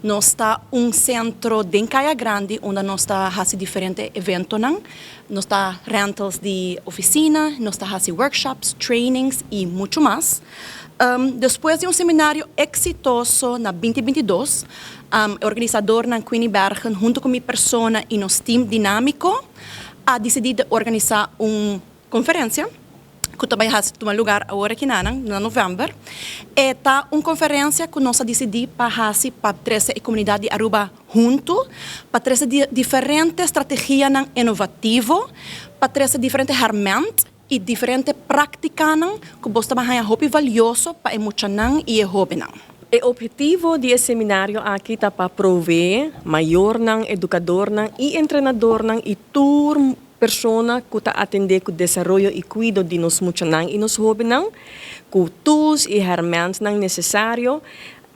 Nos ta un centro den Caya Grandi unda nos ta haci diferente eventonan. Nos ta rentals di oficina, nos ta haci workshops, trainings y mucho mas. Despues di un seminario exitoso na 2022, organisadornan Queenie Bergen hunto cu mi persona y nos team dinamico a dicidi di organisa un conferencia cu ta bay tuma lugar awor aki na november. E ta un conferencia cu nos a dicidi pa haci pa trece e comunidad di Aruba hunto, pa trece diferente strategia innovativo, pa trece diferente herment y diferente practicanan cu bo ta haya hopi valioso pa e muchanan y e hobennan. E obhetivo di e seminario aki ta pa provee mayornan, educadornan y entrenadornan y tur persona cu ta atende cu desaroyo y cuido di nos muchanan y nos hobennan, cu tools y hermentnan necesario,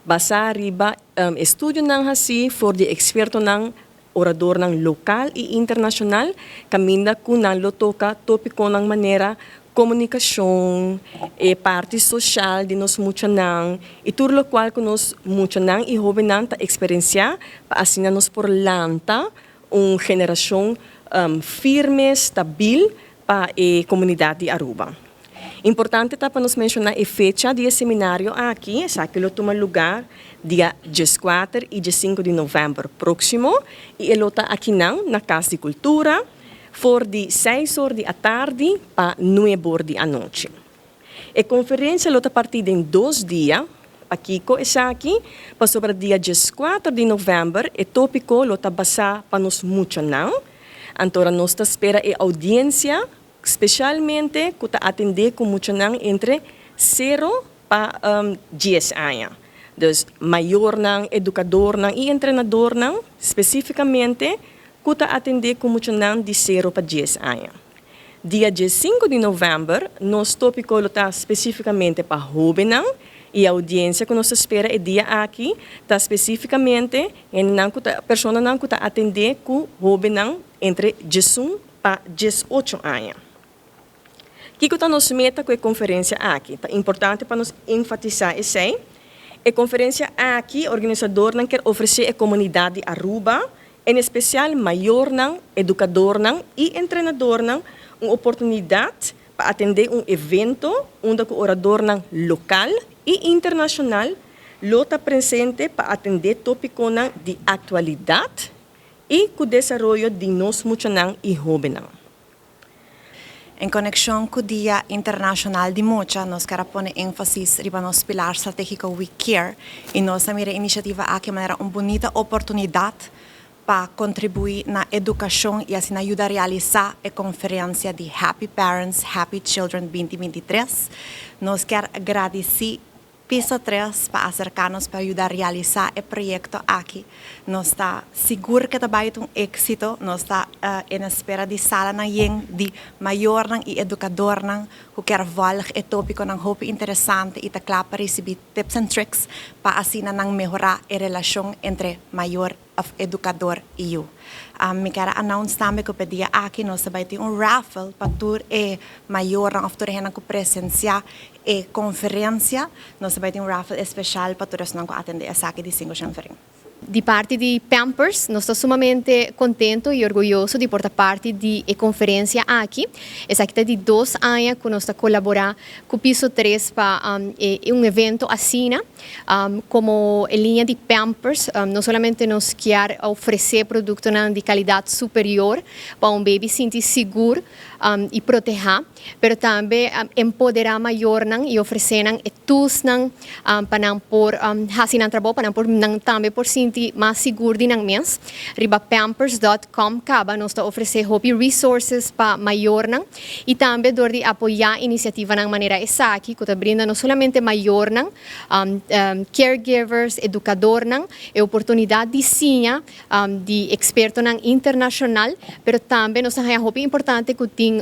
basa riba estudionan haci for di expertonan, oradornan local y internacional, caminda cu nan lo toca topiconan manera comunicacion, e parti social di nos muchanan, y tur locual cu nos muchanan y hobennan ta experiencia, pa asina nos por lanta un generacion firme, stabil pa e comunidad di Aruba. Importante ta pa nos menciona e fecha di e seminario aki, esaki lo tuma lugar dia 14 y 5 di november proximo y e lo ta aki na Cas di Cultura, for di 6 or di atardi pa 9 or di anochi. E conferencia lo ta parti den 2 dia. Pakico esaki? Pasobra dia 4 di november e topico lo ta basa pa nos muchanan. Anto nos ta spera e audiencia specialmente cu ta atende cu muchanan entre 0 pa 10 aña. Dus mayornan, educadornan y entrenadornan specificamente cu ta atende cu muchanan di 0 pa 10 aña. Dia 5 di november, nos topico ta specificamente pa hobennan y e audiencia cu nos ta spera e dia aki ta specificamente personanan cu ta atende cu hobennan entre 11 pa 18 aña. Kico ta nos meta cu e conferencia aki? Ta importante pa nos enfatisa esey. E conferencia aki, organisadornan kier ofrece e comunidad di Aruba, en especial mayornan, educadornan y entrenadornan, un oportunidad pa atende un evento unda cu oradornan local y internacional lo ta presente pa atende topiconan di actualidad y cu desaroyo di nos muchanan y hobennan. En conexion cu e Dia Internacional di Mucha, nos kier pone enfasis riba nos pilar strategico We Care y nos a mira e iniciativa aki manera un bunita oportunidad pa contribui na educacion y asina yuda realisa e conferencia di Happy Parents, Happy Children 2023. Nos kier gradici Piso 3 pa acerca nos pa yuda realisa e proyecto aki. Nos ta sigur cu ta bay un exito, nos ta na espera di sala yen di mayornan y educadornan cu kier volg e topiconan hopi interesante y ta cla pa ricibi tips and tricks pa asina nan mehora e relacion entre mayor of educador y yiu. Mi kier announce tambe cu e dia aki nos bay tin un raffle pa tur e mayornan of tur hende cu presencia e conferencia. Nos bay tin un raffle special pa tur esnan cu atende esaki di 5 florin. Di parti di Pampers, nos ta sumamente contento y orguyoso di por ta parti di e conferencia aki. Esaki ta di 2 aña cu nos ta colabora cu Piso 3 pa un evento asina, como e linea di Pampers, no solamente nos kier ofrece producto di calidad superior pa un baby sinti sigur y protegi, pero tambe empodera mayornan y ofrece nan toolsnan pa nan por haci nan trabou, pa nan por nan tambe por sinti mas sigur di nan mes. Riba pampers.com caba nos ta ofrece hopi resources pa mayornan y tambe door di apoya iniciativanan manera esaki, cu ta brinda no solamente mayornan, caregivers, educadornan, e oportunidad di siña di expertonan internacional, pero tambe nos ta hopi importante cu tin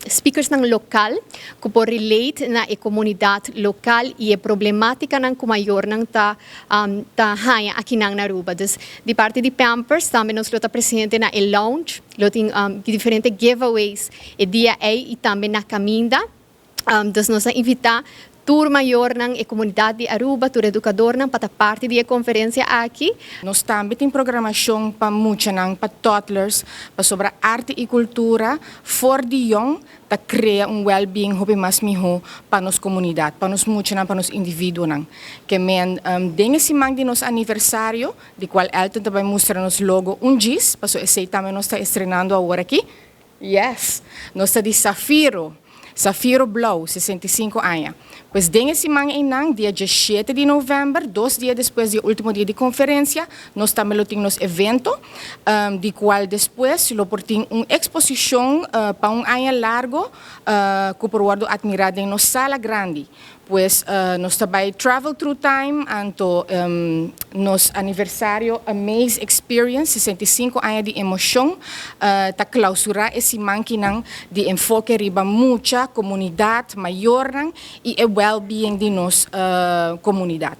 speakersnan local, cu por relate na e comunidad local y e problematicanan cu mayornan ta haya aki na Aruba. Dus di parti di Pampers, tambe nos lo ta presente na e lounge, lo tin diferente giveaways e dia ey y tambe na caminda. Dus nos ta invita Tur mayornan, e comunidad di Aruba, tur educadornan pa parti di e conferencia aki. Nos tambe tin programacion pa muchanan, pa toddlers, pasobra arte y cultura for di jong ta crea un well-being hopi mas miho pa nos comunidad, pa nos muchanan, pa nos individuonan. Kemen den e siman di nos aniversario, di cual Elton tambe a mustra nos logo un djis, paso esey tambe nos ta estrenando awor aki. Yes, nos ta di Safiro, Safiro Blauw, 65 aña. Pues den e siman ey, dia 17 di november, 2 dia despues di ultimo dia di conferencia, nos tambe tin nos evento, di cual despues lo por tin un exposicion pa un aña largo, cu por wordo admira den nos sala grandi. Pues nos tambe Travel Through Time, anto nos aniversario Amaze Experience, 65 aña di emocion, ta clausura e siman di enfoke riba mucha, comunidad, mayornan y e well-being di nos comunidad.